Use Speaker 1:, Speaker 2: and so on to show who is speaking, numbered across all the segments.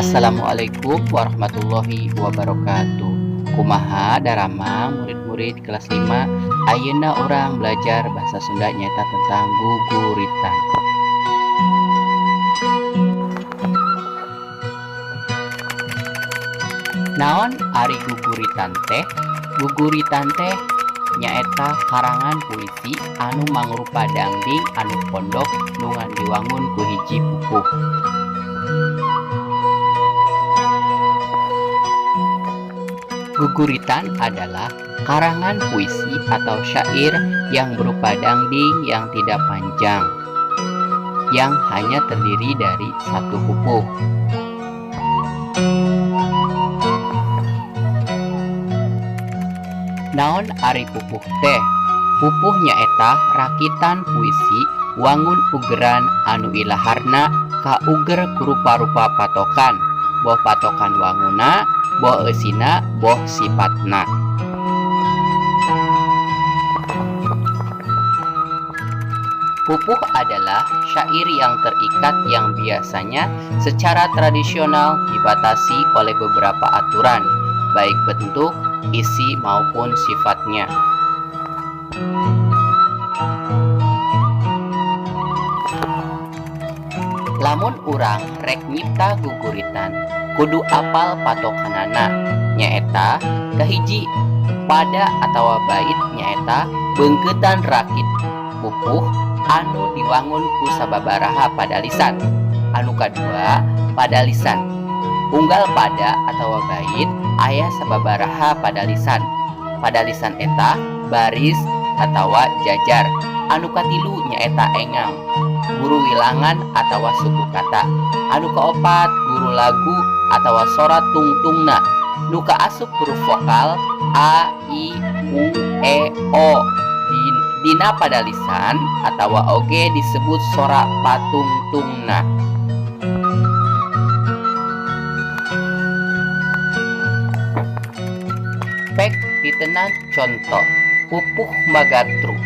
Speaker 1: Assalamualaikum warahmatullahi wabarakatuh. Kumaha daramang murid-murid kelas 5? Ayeuna urang belajar bahasa Sunda nyaeta tentang guguritan. Naon ari guguritan teh? Guguritan teh nyaeta karangan puisi anu mangrupa dangding anu pondok nu ngan diwangun ku hiji pupuh. Guguritan adalah karangan puisi atau syair yang berupa dangding yang tidak panjang, yang hanya terdiri dari satu pupuh. Naon ari pupuh teh? Pupuh nyaeta rakitan puisi wangun ugeran anu ilaharna kauger ku rupa-rupa patokan, boh patokan wanguna, boh eusina, boh sipatna. Pupuh adalah syair yang terikat yang biasanya secara tradisional dibatasi oleh beberapa aturan, baik bentuk, isi maupun sifatnya. Lamun urang rek nyipta guguritan, kudu apal patokanana, nyaeta kahiji pada atawa bait nyaeta beungkeutan rakit pupuh anu diwangun ku sababaraha padalisan. Anu kadua padalisan, unggal pada atawa bait aya sababaraha padalisan. Padalisan eta baris atawa jajar. Anu katilu nyaeta engang, guru wilangan atawa suku kata. Anu kaopat guru lagu atawa sora tungtungna. Nu kaasup huruf vokal a, i, u, e, o dina padalisan atawa oge disebut sora patungtungna. Pek ditenan contoh pupuh magatru.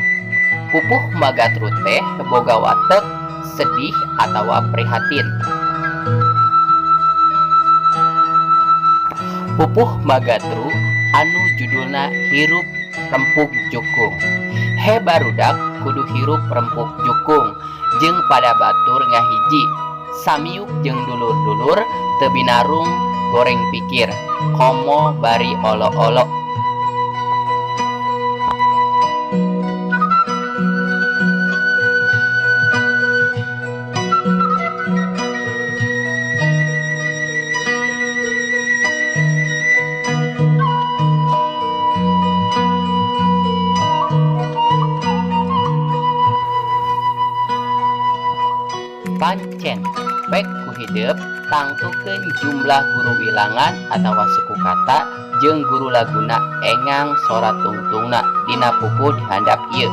Speaker 1: Pupuh magatru teh boga watek sedih atawa prihatin. Pupuh magatru anu judulna hirup rempug jukung. He barudak kudu hirup rempug jukung jeung pada batur ngahiji, samiuk jeung dulur-dulur teu binarung goreng pikir, komo bari olo-olo. Pancen pek ku hidep tangtukeun jumlah guru wilangan atawa suku kata jeung guru laguna engang sora tungtungna dina pupuh dihandap ieu.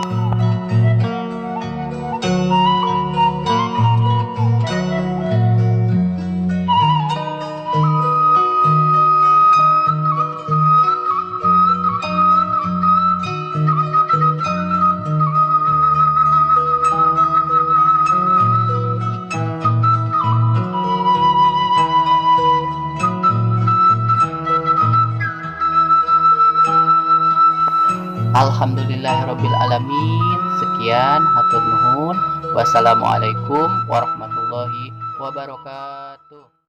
Speaker 1: Alhamdulillahirabbil alamin. Sekian, hatur nuhun. Wassalamualaikum warahmatullahi wabarakatuh.